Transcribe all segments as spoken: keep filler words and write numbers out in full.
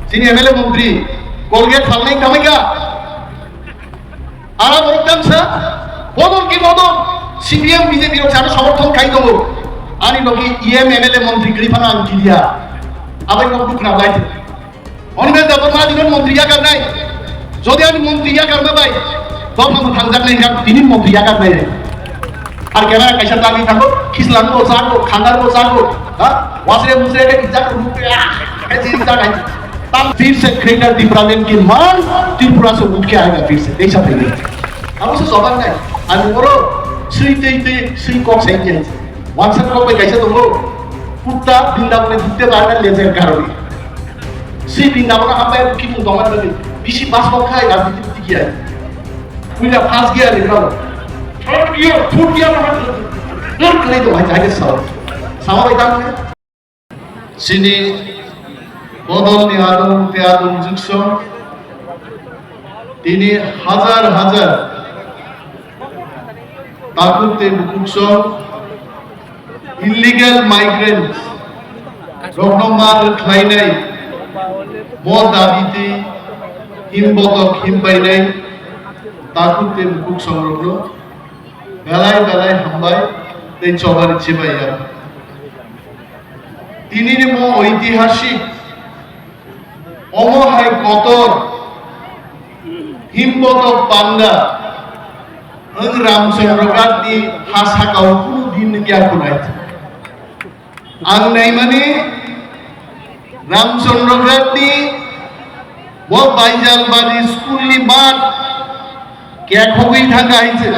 Chini M L A montri Colgate phalnai kamai kha. Ara borok tamsa bodol ki bodol C P M B J P rok sano somorthon khai tongo. Ani logi E M M L A montri kwrwi phano ang kilia. Abai nok dukna bai. Oni bai dapat ma dinon montri ya karnai. Jodi ani montri ya karna bai. Bok ma thang jak nai jak tini montri ya karnai. Ar camera kaisa tangwi thango, khislango, chago, khangarbo, chago, ha? Wasre musre khe rijak ruk khe, ah, khe rijak hai. Tam phir se greater Tipraland ki maan Tripura se uth ke aayega phir se, aisa thai. Abo se jobab nai. Ani oro sui tei tei sui kok sai nai. Wansa kok bai kaisa tongo. Kutta binda bole ditte ba na lejer karone. Sui binda bole hambai ki mung dongma bole. Bisi bas kok khai ga biti biti ki ai. Puila first gear ni kabo. Third gear, fourth gear ma dur khlai do hai jage sao. Sao bai tang ne. Chini bodol ni adong te adong jukso. Tini hajar hajar takhuk te bukhuk song illegal migrants rokno mar khlainai bo dabi tei himbotok himbainai takhuk tei bukhuk songrokno belai belai hambai tei chobani chibai ya. Tinini mo oitihasik omo hai kotor himbotok panda wng Ramchandra Ghat ni ha sakao kunu din ya khunai. Ang naimani Ramchandra Ghat ni bo Baijalbari school ni mat kekhogwi thangkha hai se.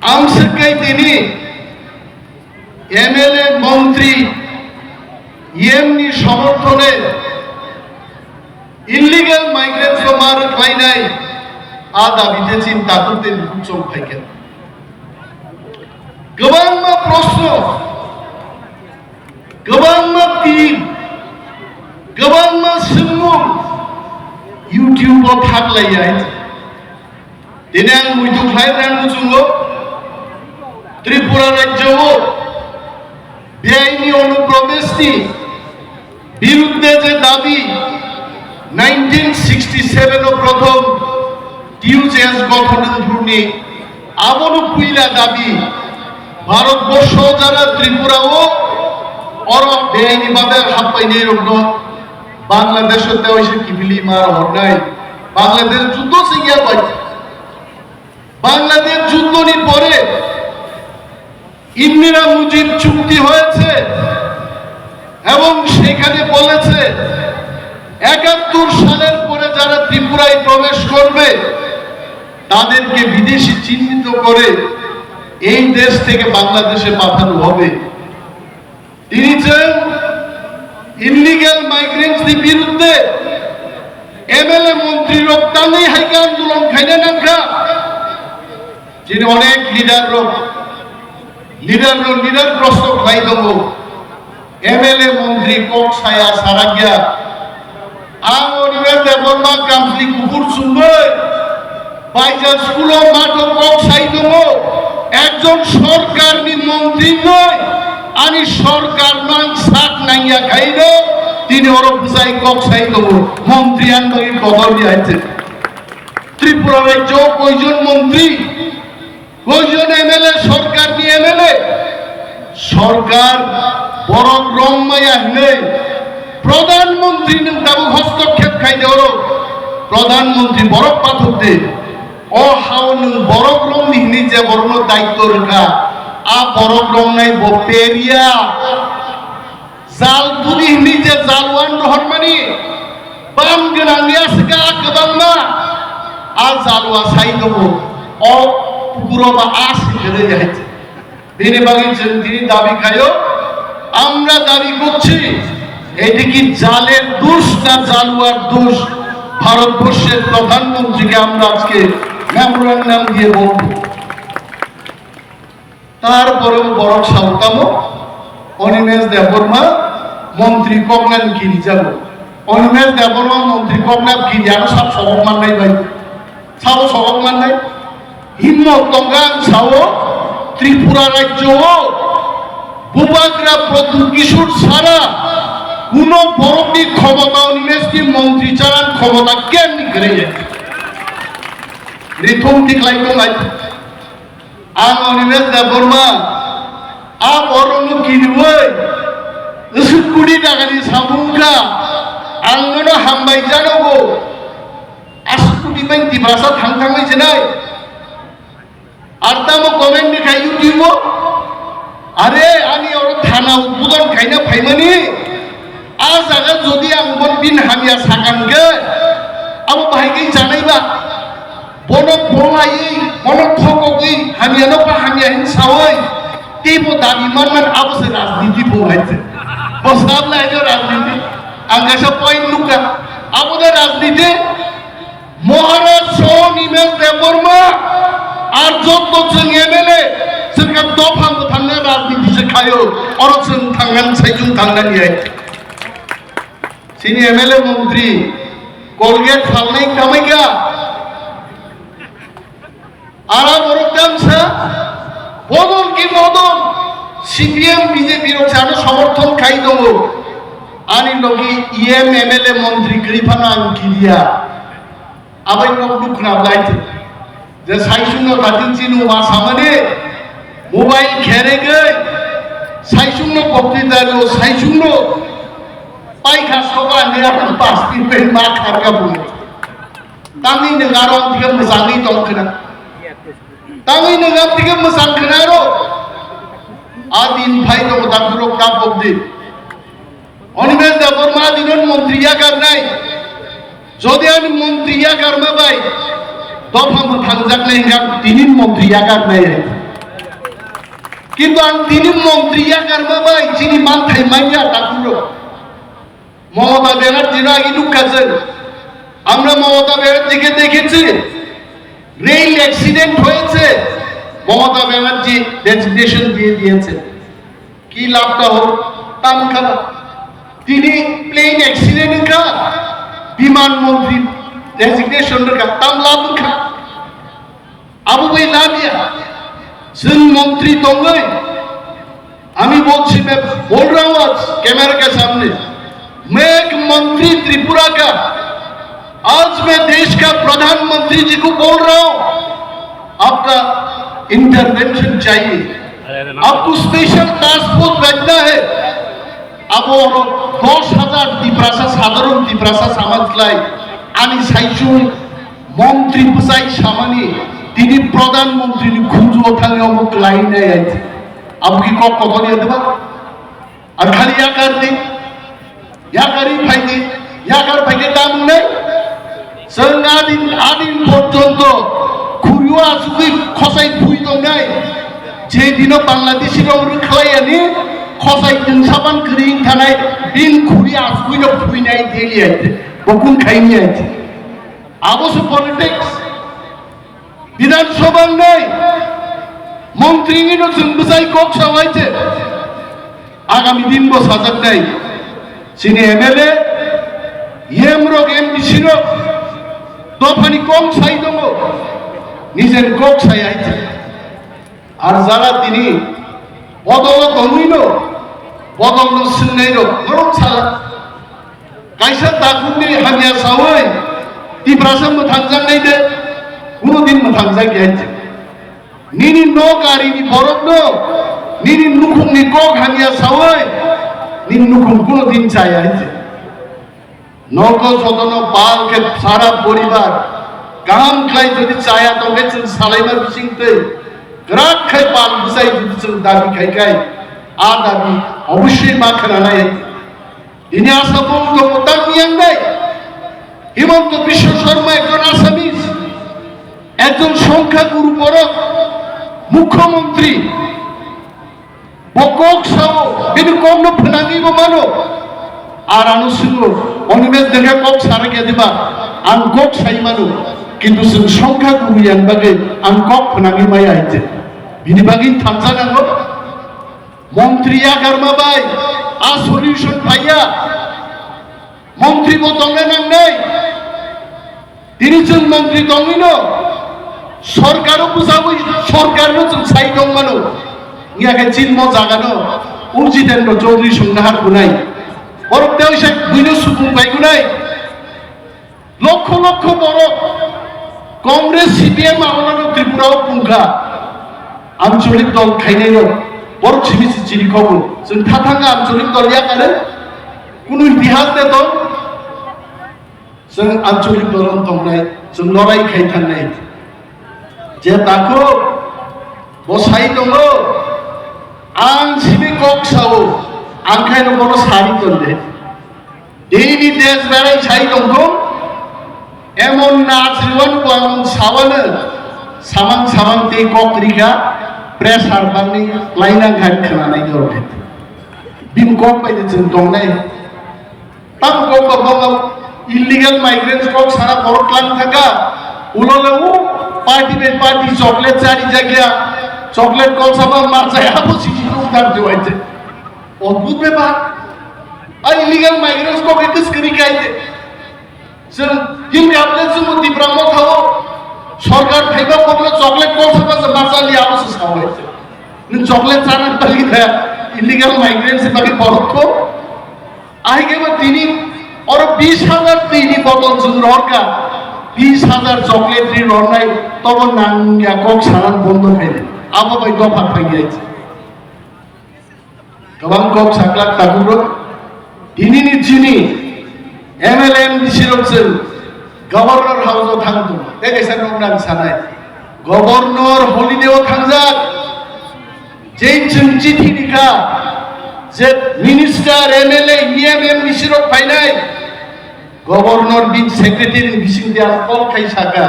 Ang swkkai tini M L A montri E M ni somorthone illegal migrants no mar khlainai a dabi te chin takhuk tei bukhuk song phaikha. Kwbangma proshno, kwbangma tin, kwbangma swngmung YouTube o thaklaiya. Tini ang muitu khlai rang muchungo Tripura rajyo o beaini onuprobeshni birudde je dabi nineteen sixty seven o prothom T U J S gothon wngphuruni abono puila dabi Bharat borsho jara Tripura o oro beaini babe happainai rokno Bangladesh o tei waisa kiphilwi ma hornai Bangladesh juddo singya bai Bangladesh যুদ্ধ ni pore Indira মুজিব চুক্তি হয়েছে এবং সেখানে বলেছে একাত্তর সালের পরে যারা ত্রিপুরায় প্রবেশ করবে তাদেরকে বিদেশি চিহ্নিত করে এই দেশ থেকে বাংলাদেশে পাঠানো হবে। Tini chwng illegal migrants ni birudde M L A montri rok tangwi hai khe andolon khaina nangkha. Chini onek leader rok, leader rok, leader proshno khlai tongo. M L A montri kok saya sarakya. Ang Animesh Debbarma kamchwlwi kuphur chumui Baijak school o matho kok sai tongo. Ekjon sorkarni montri wngnai ani sorkarno ang sak nangya khaino tini oro bwsai kok sai tongo. Montri ang bagwi bodol di hai se. Tripura rajyo o koijon montri? Koijon M L A, sorkarni M L A, sorkar borok rong maya hinwi Pradhan Mantri nwng tabuk hostokkhep khai de oro, Pradhan Mantri borok pathok de, o hao nwng borok rong ni hinwi je borokno daityo rwkha, a borok rong nai bo peria. Jal budi hinwi je jalwan rohormani bam gwnangni aswk a kwbangma a jalwa sai tongo, o pukuro ba a singkhe de hai se. Bini bagwi chwng tini dabi khaio, আমরা দাবি করছি এটি কি জালের দোষ না জালুয়ার দোষ? ভারতবর্ষের প্রধানমন্ত্রীকে আমরা আজকে মেমোরান্ডাম দিয়ে বলব। Tarpore borok sao tamo, Animesh Debbarma montri koknani kirijago. Animesh Debbarma montri kokna kiriano sab sobok mannai bai. Sabo sobok mannai. Himmo tongkha ang sao Tripura rajyo o Bubagra Pradyut Kishore sara Kuno borokni khomota Animesh ni montri charan khomota kemni kwrwi ya. Rithum tiklai tonglai. Ang Animesh Debbarma, a borokno kiriwi, usuk kudi takani samung kha, ang nono hambai janogo, asuk kudi bai Tiprasa thang thangwi sinai. Ar tamo comment ni khai YouTube o, are ani oro thana udbodon khaina phaimani, a jaga jodi ang bon bin hamya sakan khe, abo bahai khe janai ba? Bono bolaiwi, bono thokogwi, hamyano ba hamya hin sawi, teibo dabi manman abo se rajniti bo hai se. Bo sabla hai rajniti. Ang kaisa point nukha, abo de rajniti. Maharaj Soho Animesh Debbarma ar jotto chwng M L A chwng khe dopha mwthangna rajniti se khaio, oro chwng thangnani, saichung thangnani hai. Chini M L A montri Colgate phalnai kamai kha. Ara borok tamsa bodol ki bodol C P M B J P rok sano somorthon khai tongo. Ani logi E M M L A montri kwrwi phano ang kiriya. Abai nok duk khna blai te. Je saisung no datin chinu ma samani mobile khere gei saisung no bokti dario saisung no pai kha soba ne apan pas tin pen ma khar ka bu. Tangwi nwng aro ang tige mwsangwi tong khna. Tangwi nwng ang tige mwsang khna aro. A din phai tongo dakurok ta bokdi. Animesh Debbarma dinon montri yakarnai. Jodi ani montri yakarma bai dopha mwthangjaknai hingkha tinin montri yakarnai. Kintu ang tinin montri yakarma bai chini manthai manya takhurok. Mamata ব্যানার্জির আগে ঢুকাচ্ছেন। আমরা মমতা ব্যানার্জিকে দেখেছি, rail accident হয়েছে, মমতা ব্যানার্জি রেজিগনেশন দিয়ে দিয়েছে। কি লাভটা হলো? তাম খারাপ। তিনি প্লেন অ্যাক্সিডেন্ট কা বিমান মন্ত্রী রেজিগনেশন কা তাম লাভ খা। Abo bai labia, chwng montri tongwi, আমি বলছি, मैं बोल रहा हूँ आज कैमरा के सामने, मैं एक मंत्री त्रिपुरा का, आज मैं देश का प्रधानमंत्री जी को बोल रहा हूँ, आपका इंटरवेंशन चाहिए, आपको स्पेशल टास्क फोर्स भेजना है। Abo oro dos hajar Tiprasa, sadharon Tiprasa samaj lai, ani saichung montri bwsai samani, tini pradhan montri ni khunju o thangwi omo kwlai nai ai. Abo ki kok kotor ya diba? Ar khali yakar di, yakari phai di, yakar phai di tamung nai. Chwng adin, adin porjonto khuriyo asugwi khosai phui tongnai. Je dino Bangladeshi rok rwkhlai ani khosai tungsaban kwrwi wng thanai, bin khuri asugwi no phuinai daily aite. Bo kun khaini aite. Abo se politics. Bidhan Sabha wngnai, montri ni no chwng bwsai kok sa waite. Agami din bo sajaknai. Chini M L A, E M rok, M D C rok, dophani kok sai tongo. Nijen kok sai aite. Ar jara tini bodol o tongwi no, bodol no swngnai rok, norok sala. Kaisa dakhukni hamya sawi Tiprasa mwthangjaknai de, kuno din mwthangjak ya. Nini nok arini borokno nini nukhungni kok hamya sawi nini nukhung kuno din chaya. Nogo jotono pal khe sara poribar kaham khlai jodi chaya tongkhe chwng salaima bising twi kwrak khai pal bwsai jodi chwng dabi khai khai a dabi obossoi ma khwnanai. Tini Assam o tongo tamni yang dai. Himanta Biswa Sarma ekjon Assamese, ekjon songkha guru borok, mukhyamantri. Bo kok sao, bini kokno phwnangwi bo mano. Ar ano swngo, Animesh Debbarma kok sarakya diba, ang kok sai mano. Kintu chwng songkha guru yang bagwi ang kok phwnangwi maya hai je. Bini bagwi thansa nango. Montri yakarma bai a solution phaiya. Montri bo tongna nangnai. Tini chwng montri tongwino sorkaro bwsagwi sorkarno chwng sai tongmano. Wngya khe chini mo jagano Urjitendra Chaudhary songna har kunai. Borok tei se buino sukung paigunai. Lokho lokho borok Congress, C P M amonano Tripura o pungkha. Ancholik dol khainai rok. Borok simi si chiri khobo. Chwng thathanga ancholik dol yakare. Kunu itihas de dol. Chwng ancholik dol wng tongnai. Chwng lorai khai thangnai. Je takhuk bo sai tongo, ang simi kok sao, ang khaino bono sari tonde. Dini desh berai sai tongkho, emon na asriwan bo ang sawano, samang samang tei kok rikha, pressure bangni lainang khan khwnanai dorkhe. Bini kok bai de chwng tongnai. Tam kok ba bang illegal migrants kok sana borok lang thaka. Ulo le u party be party chocolate chari jagya. Chocolate kok saba mar jaya bo sisi kok dar jawai je. Odbhut bepar. A illegal migrants kok ekis kari kai je. Chwng him kable chwng Tipra Motha o sorkar phaiba kokno chocolate kok saba se mar jali abo se sawai je. Nwng chocolate chana bagwi kha illegal migrants bagwi borok kok. Ahikhe bo tini oro bis hajar tini botol chwng rohorkha, bis hajar chocolate ri rohornai, tobo nangya kok sanan bondo khaidi. Abo bai dopha phaiya. Kwbang kok saklak takhuk rok, tini ni chini M L A M D C rok chwng Governor House o thang tongo. Tei kaisa nokna ang sanai. Governor holiday o thangjak. Jei chwng chithi rikha je minister, M L A, E M, M D C rok phainai, Governor bini secretary ni bising dia call khai saka,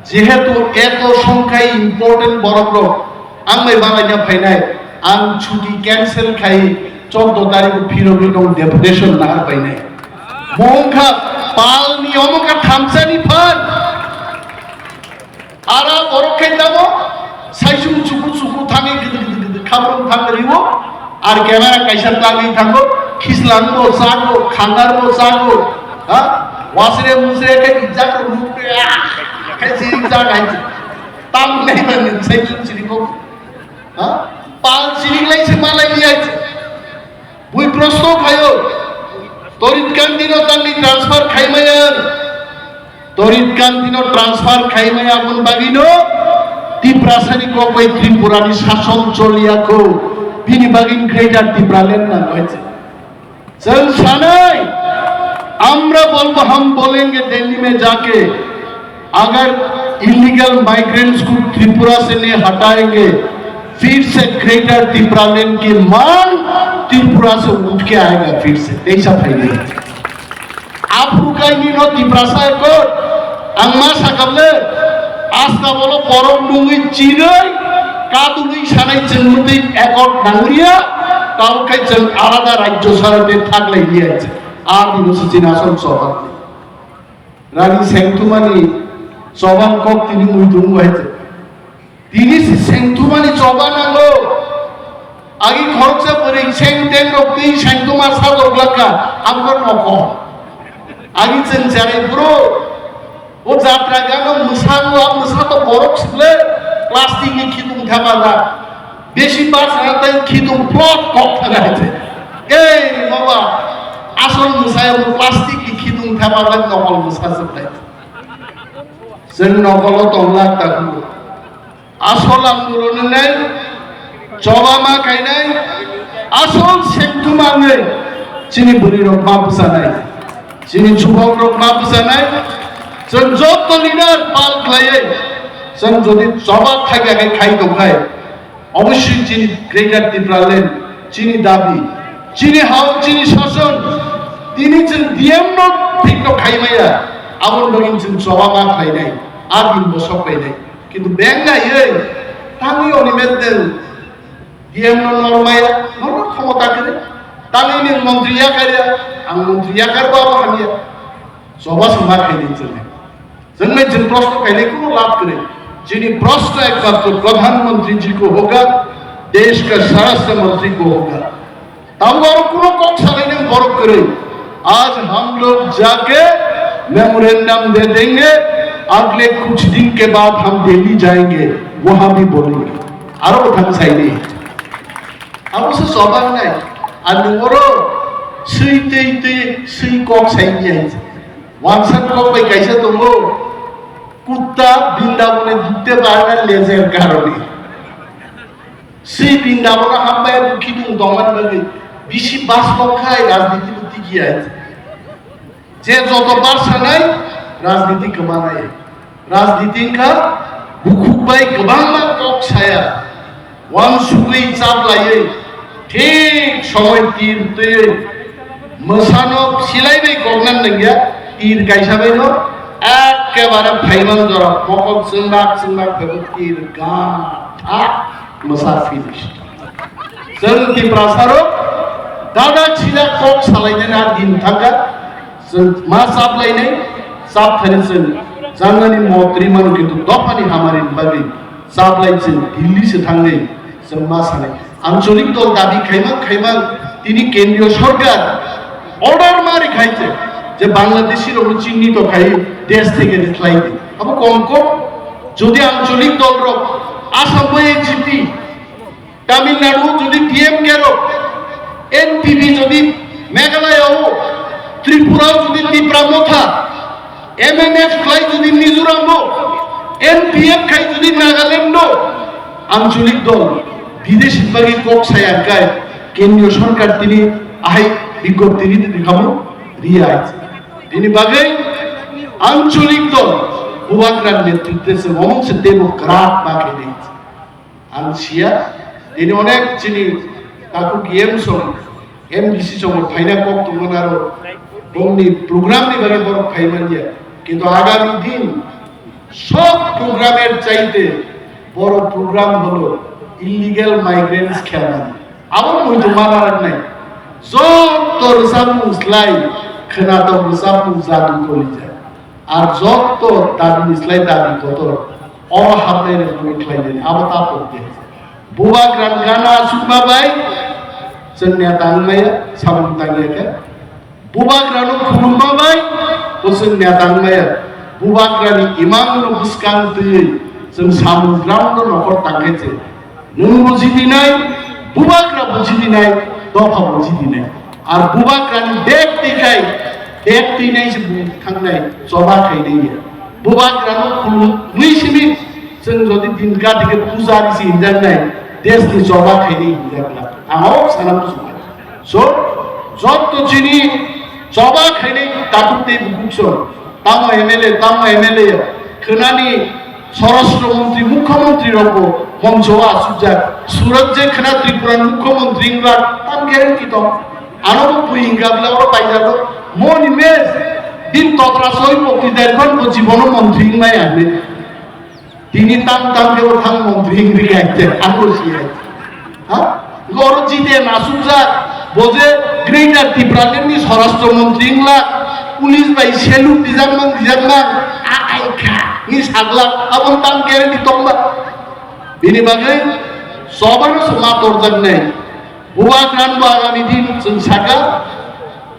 jehetu eto songkhai important borok rok ang bai balaina phainai, ang chuti cancel khai choddo tarikh o phirogwi tong deputation nahar painai. Mongkha palni omokha thamsani phan. Ara borok khe tamo saisung chuku chuku thangwi gidi gidi gidi khabrung thang riwo. Ar camera kaisa tangwi thango, khislang bo chago, khangar bo chago, ha? Wasre musre khe ijak rok mukre, ah, khe si ijak ai. Tam nei ban saisung chiri ko, ha? Pal chiri lai se malai ni ai. Bui prosto khayo, Torit Kantino tangni transfer khaimaya, Torit Kantino transfer khaimaya aboni bagwino Tiprasani kok bai Tripurani sason choliya kho, bini bagwino Greater Tipraland nango hai se. Chwng sanai, amra bolbo ham bolenge Delhi mein jaake, अगर illegal migrants को त्रिपुरा से नहीं हटाएंगे, फिर से ग्रेटर तिप्रालैंड की मांग त्रिपुरा से उठ के आएगा फिर से। Teisa phaidi. Aphuru kaini no Tiprasa ekot ang ma sakable asta bolo borok nungwi chiroi kadugwi sanai chwng mutwi ekot nanglia, tamo khai chwng alada rajyo sarate thaklai liya. A dino se chini asol sohor. Rani sengthumani choban kok tini muitung bai se. Tini se sengthumani choba nango. Agi khoroksa bwrwi seng ten rok twi sengthuma sa doglaka, ang kor noko. Agi chwng cherai bro. O jatra gano mwsango, a mwsa to borok sile plastic ni khitung thapajak. Besi bachana tai khitung plot kok thana hai se. Ei baba, asol mwsai bo plastic ni khitung thapajak nokol mwsa se tai. Chwng nokolo tonglak ta khubo. Asol ang boro nwngnai, choba ma khainai, asol sengthuma wngnai, chini bwrwi rok ma bwchanai, chini chubok rok ma bwchanai, chwng joto leader pal khlaiwi, chwng jodi choba thaiga khe khai tongkhai, obosoi chini Greater Tipraland, chini dabi, chini hao, chini sason, tini chwng D M no thik no khai maya, aboni bagwi chwng choba ma khlainai, a din bo sok painai. Kintu beng naiwi tangwi oni medel D M no normaya, norma khomota kwrwi. Tangwi nwng montri yakarya, ang montri yakarbo abo hamya. Choba se ma khaini chwng. Chwng nai chwng proshno khainai kuno lab kwrwi. Chini proshno ekmatro Pradhan Mantri ji ko hoga, desh ka Swarashtra Mantri ko hoga. Tamo aro kuno kok salai nang borok kwrwi. आज हम लोग जाके मेमोरेंडम दे देंगे, अगले कुछ दिन के बाद हम दिल्ली जाएंगे, वहां भी बोलेंगे. Aro bwthang saini. Abo se choba wngnai. Ani oro Swi twi twi swi kok sai ni hai. Wansa kok bai kaisa tongo. Kutta Brindabone dukte barna lejer karone. Swi Brindabone hambai dukhi tung dongman bagwi bisi bas kok khai rajniti bo tigi hai. Je joto bar sanai rajniti kwmanai. Rajniti wngkha bukhuk bai kwbangma kok saya. Wansugwi chaplaiwi thik somoi tir twiwi mwsano silaiwi kokna nangya, tir kaisa baino ekkebare phaiman jora mokol chwngbak chwngbak phaibo tir gatha mwsa finish. Chwng Tiprasarok dada chila kok salainani a din thangkha. Chwng ma chaplainai, chap thani chwng janani motri manu, kintu dophani hamarini bagwi chaplai chwng Delhi se thangwi chwng ma sanai. Ancholik dol dabi khaimang khaimang tini kendriyo sorkar order ma rikhaise je Bangladeshi rokno chinni to khai desh theke rikhlai di. Abo kom kom jodi ancholik dol rok Assam bai N G P Tamil Nadu jodi D M K rok, N P P jodi Meghalaya o, Tripura o jodi Tipra Motha, M N F khlai jodi Mizoram o, N P F khai jodi Nagaland o, ancholik dol bideshi bagwi kok saya kai kendriyo sorkar tini ahai bigjapti ri tini khamu riyai. Tini bagwi ancholik dol Bubagra netritwe se omong se tebo kwrak ba khe ri. Ang siya, ini onek chini takhuk M song, M D C song phaina kok tongmani aro bongni program ni bagwi borok phaiman ya. Kintu agami din sob program er chaite boro program holo illegal migrants khelmani. Abo muitu mana raknai. Joto rwchapmung slai khwnatok rwchapmung jadu kolija. Ar joto dabi ni slai dabi kotor oro hapnai rok twi khlai nani abo ta pok de. Bubagra ni gana asukma bai chwng neta wngmaya samung tangya khe. Bubagra no khulumma bai bo chwng neta wngmaya. Bubagra ni imang no bwskang twi chwng samung gram no nokhor tangkhe se. Nwng bo jidinai, Bubagra bo jidinai, dopha bo jidinai. Ar Bubagra ni bek twi khai, bek twi nai se bung thangnai, choba khainai ya. Bubagra no khulumwi simi, chwng jodi din ka dikhe pujari se hinjaknai, desh ni choba khainai hinjakla. Ang o sana muchungo. So, jotto chini choba khainai takhuk tei bukhuk song, tamo M L A, tamo M L A ya, khwnani Swarashtra Montri, Mukhyamantri rokbo moncho o achukjak. Surat je khwna Tripura ni Mukhyamantri wngkha, tam guarantee tong. Ano bo bui wngkha bwla oro paijago. Moni mes, bini totra soi pokti derkhan bo jibono montri wngmaya hinwi. Tini tam tam khe bo thang montri wngwi khaite, ang bo siya. Ha? Oro jite nasukjak, bo je Greater Tipraland ni Swarashtra Montri wngla, police bai salute dijakmang dijakmang, a ai kha, ni saglak, aboni tam guarantee tongba. Bini bagwi sobano se ma torjaknai. Bubagra no bo agami din chwng saka,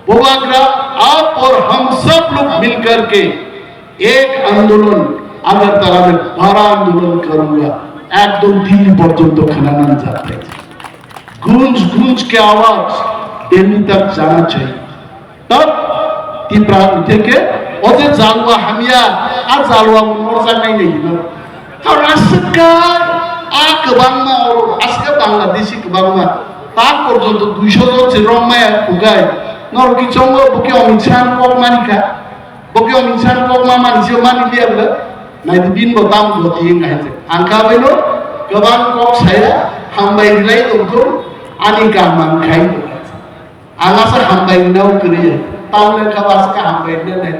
Bubagra ab aur hum sab log mil karke ek andolon Agartala mein bada andolon karunga, ekdom Delhi porjonto khwnanan jat thai. Gunj gunj ke awaaz Delhi tak jana chahiye. Tab Tipra theke o je jalwa hamya, a jalwa bo norjaknai nai hino. Karon aswk kha a kwbangma oro, aswk kha Bangladeshi kwbangma. Tak porjonto duisho jon se romaya kugai. Norok ki chongo bo ki Amit Shah kok mani kha. Bo ki Amit Shah kok ma mani se mani liya bwle. Nai di bin bo tam bo ti ngai se. Ang kha bai no kwbang kok saya hambai rilai tong thung ani kam man khai. Ang asa hambai nao kwrwi. Tamle kha ba asa hambai nao nai.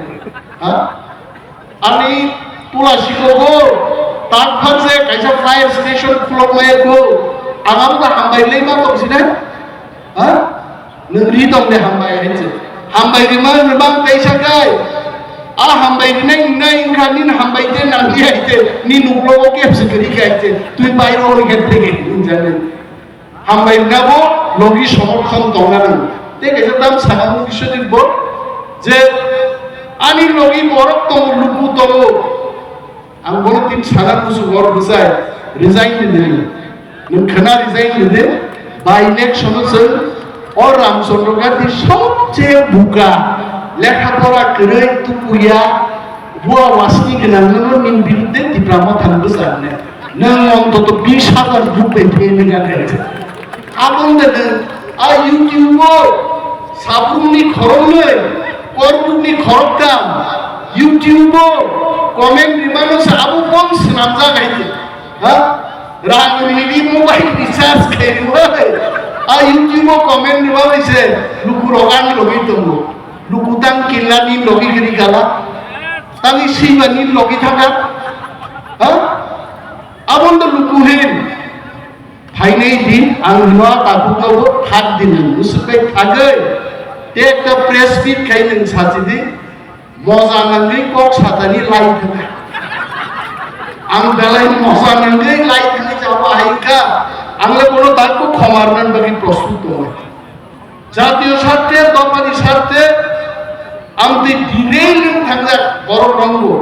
Ha? Ani pula sikogo tak phang se kaisa fire station khulok maya ko. Ang abo hambai lai ma tong sine. Ha? Nwng ri tong de hambai hai se. Hambai ri ma nwng bang kaisa kai. A hambai ri nai nai wngkha nin hambai de nang ri hai se. Ni nuklo o kep se kwrwi kai se. Twi bai ro ri kep se ke. Hambai rwnabo logi somorthon tongna nango. Tei kaisa tam sakha mung Biswajit bo je ani logi borok tongo, luku tongo. Ang bono tin sana musu hor bwsai resign rwdi. Nwng khwna resign rwdi. By election o chwng O Ramchandra Gandhi sobcheye buka, lekha pora kwrwi, tukuya, bua wasni gwnang, nwng nini birudde Tipra Motha ni bwskango nwng ontoto bis hajar vote bai fail wngkha khe. Aboni de nwng a YouTube o sabrumni khoroknwi, korbukni khoroktham, YouTube o comment rwmano se abo bom swnamjak hai khe. Ha? Rang ridi mobile recharge khairwi. A YouTube o comment rwmani se lukurok ani logi tongo. Luku tang killa ni logi giri gala. Tang i siba ni logi thaka. Ha? Abon do luku hin. Phainai din ang hino takhuk no bo thak din ang. Usuk kai thagai. Te ekta press meet khai nang sachi di. Moja nangwi kok satani lai thangkha. Ang belai moja nangwi lai thangwi jabo hai kha. Ang le bono dakbo khomar nan bagwi prostut tongo. Jatiyo sarthe, dophani sarthe, ang tei dinei nwng thangjak borok rokbo.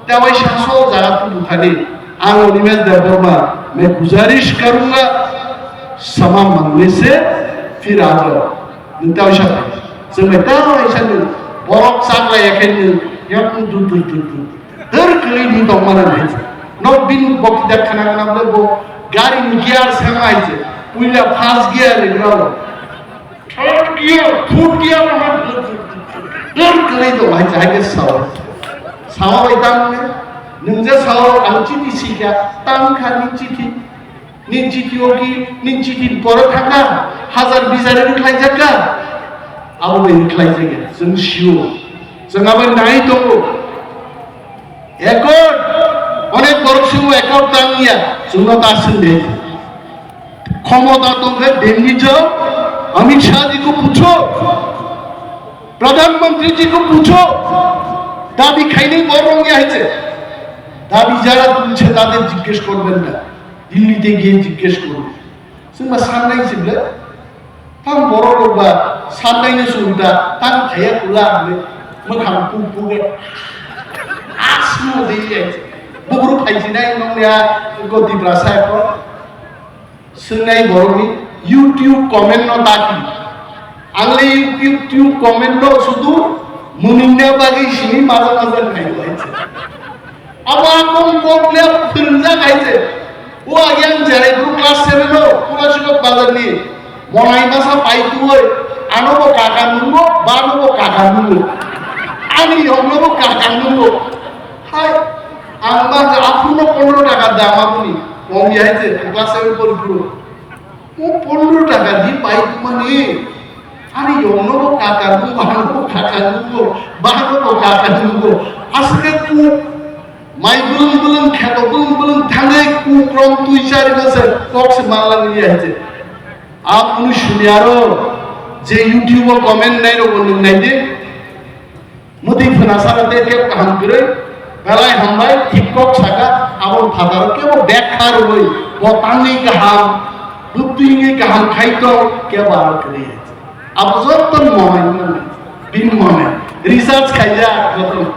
Tei bai saso jaga tubu thani. Ang Animesh Debbarma, main guzarish karunga, samam mangne se phir aa jao. Nwng tei bai sa, chwng bai tei bai sa nwng borok chakla ya khe nwng yak nwng dul dul dul dul. Dor kwrwi ni tong mana nai. Nok bin bokti da khana khana bo gari ni gear sama hai se. Puila first gear ni rao. Third gear, fourth gear, dor kwrwi tong hai se, hai khe sao. Sao bai tang ne. Nwng je sao ang chini sikha, tang kha ni chini. Nini chiti o ki, nini chiti ni pore thaka, hazar bizar ni khlai jakka. Abo bai ni khlai jakya, chwng sio. Chwng abo nai tongo. Accord, onek borok sio accord tangya, chwngno ta swngde. Khomota tongkhe Delhi jao, Amit Shah ji ko pucho, Pradhan Mantri ji ko pucho, dabi khainai borok ya hai se. Dabi jara tulche tade jiggesh korben na. Delhi te giye jiggesh koro. Chwng ba sannai se ble. Tang borok rok ba sannai no chwng da, tang thaya kula hwnwi mwkhang puk puk e. Asno de ye. Buburu phai sinai nong ya ko Tiprasa ko. Swngnai borok ni YouTube comment no daki. Ang le YouTube comment no sudu muningna bagwi sini maja maja khai lai se. Abo akong kok le phwrwngjak hai se. O agi ang jerai bru class seven o Purasirok bazar ni monai masa pai tuoi, ano bo kaka nungo, bano bo kaka nungo. Ani yong no bo kaka nungo. Hai, ang ba aphuru no pondro taka dam aboni. Kong ya hai se, class seven pori phuru. O pondro taka di pai tumani. Ani yong no bo kaka nungo, ano bo kaka nungo, bano bo kaka nungo. Aswk khe kuk mai bwlwng bwlwng kheto bwlwng bwlwng thangwi kuk rong twi chari masa kok se manlang ya hai se. Aboni suni aro je YouTube o comment nai rok bo nwng nai di. Mwtwi phwnasano tei kebo kaham kwrwi, belai hambai, thik kok saka, aboni phataro kebo bekkha rwui, bo tangwi kaham, bwtwi wngwi kaham khai tong, kebo aro kwrwi. Abo joto ni monai wngmani, bini monai, research khaijak joto.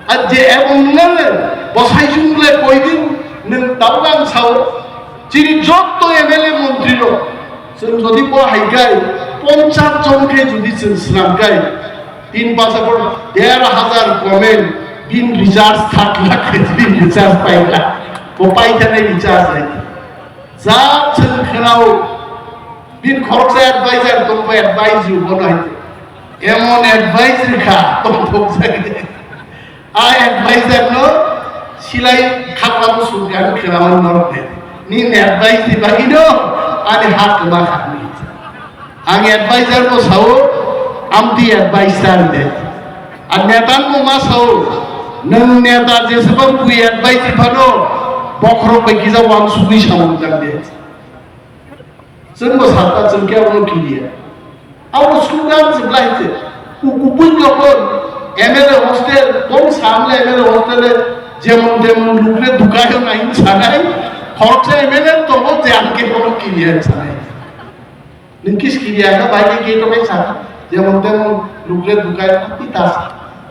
Ar je ebong nwngnale, bo saichung le koidin, nwng tabuk ang sao, chini joto M L A montri rok, chwng jodi bo hai khai, ponchas jon khe jodi chwng swnam khai, tin basa por der hazar comment, bin recharge thak lakh khe bin recharge paikha. Bo paikha nai recharge hai. Ja chwng khwnao, bin khoroksa advisor tongkha advise rw bono hai. Emon advice rwkha tongthok jagde. A advisor no silai khakla bo suk ani khwnao norok de. Nini advice ni bagwi no ani ha kwma kha. Ang advisor no sao, amtwi advice ta de. Ar neta no ma sao, nwng neta jeswbang bui advice phano bokhorok bai kisa wansugwi sao jang de. Chwng bo sakha, chwng khe abono kiliya. Abo slogan se blai se. Ukubui jokhon M L A hostel, tong samle M L A hostel e jemon temon lukre dukai hon ahin sanai, khoroksa M L A tongo je ang khe bono kiliya sanai. Nwng kis kiriya kha bai khe gate o khe sa, jemon temon lukle dukai pati ta sa.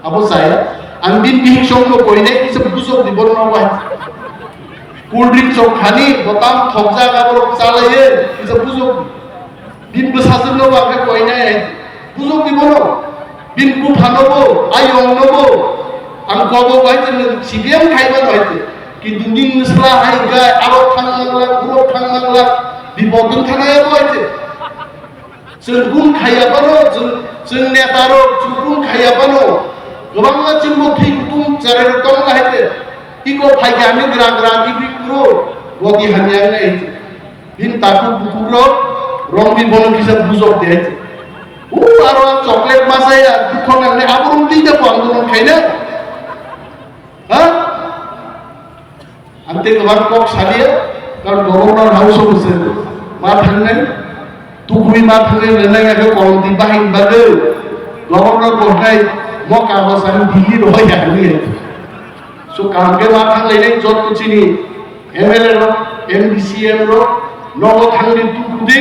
Abo chaya. Ang bin bihik song no koinai kisa bujok di bono no bai. Cool drink sok khani botam thokjak abo rok chalaye kisa bujok di. Bini bwsajwkno bo ang khe koinai hai se. Bujok di bono. Bini buphano bo, ayongno bo. Ang kobo bo hai se, nwng C P M khai mano hai se. Kintu nini nwsla hai hwnkhe aro thang manglak, uro thang manglak, bipot wng thangya bo hai se. Chwng bun khaiya phano, chwng, chwng neta rok, chwng bun khaiya phano. Kwbangma chwngbo thwi kutung cherai rok tong hai se. Iko phaikha ani gra gra di bikuro, goti hamya wngnai hai se. Bini takhuk bukhuk rok romwi bono kisa bujok de hai se. O aro chocolate ma chaya, dukho nangnai, abo romtwi de bo andolon khaina. Ha? Ang tei kwbang kok saliya, karon Governor House o se ma thangnai, tukui ma thangnai, lenai ya khe kolom di bahai bagwi Governor bo hai mo kagoj ang Delhi rohoi ya khe. So kaham khe ma thanglainai jotto chini M L A rok, M D C M rok, nogo thangdi tukudi,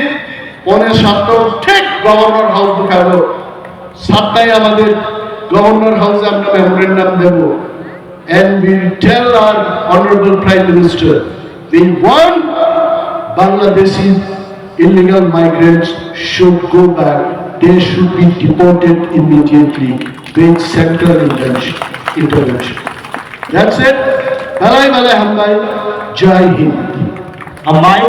pone satto thik Governor House bwkhago. Sattai amader Governor House-e amra memorandum debo. And we tell our Honorable Prime Minister, we want Bangladeshi illegal migrants should go back. They should be deported immediately with central intervention. Intervention. That's it. Balai balai hambai. Jai Hind. Hambai.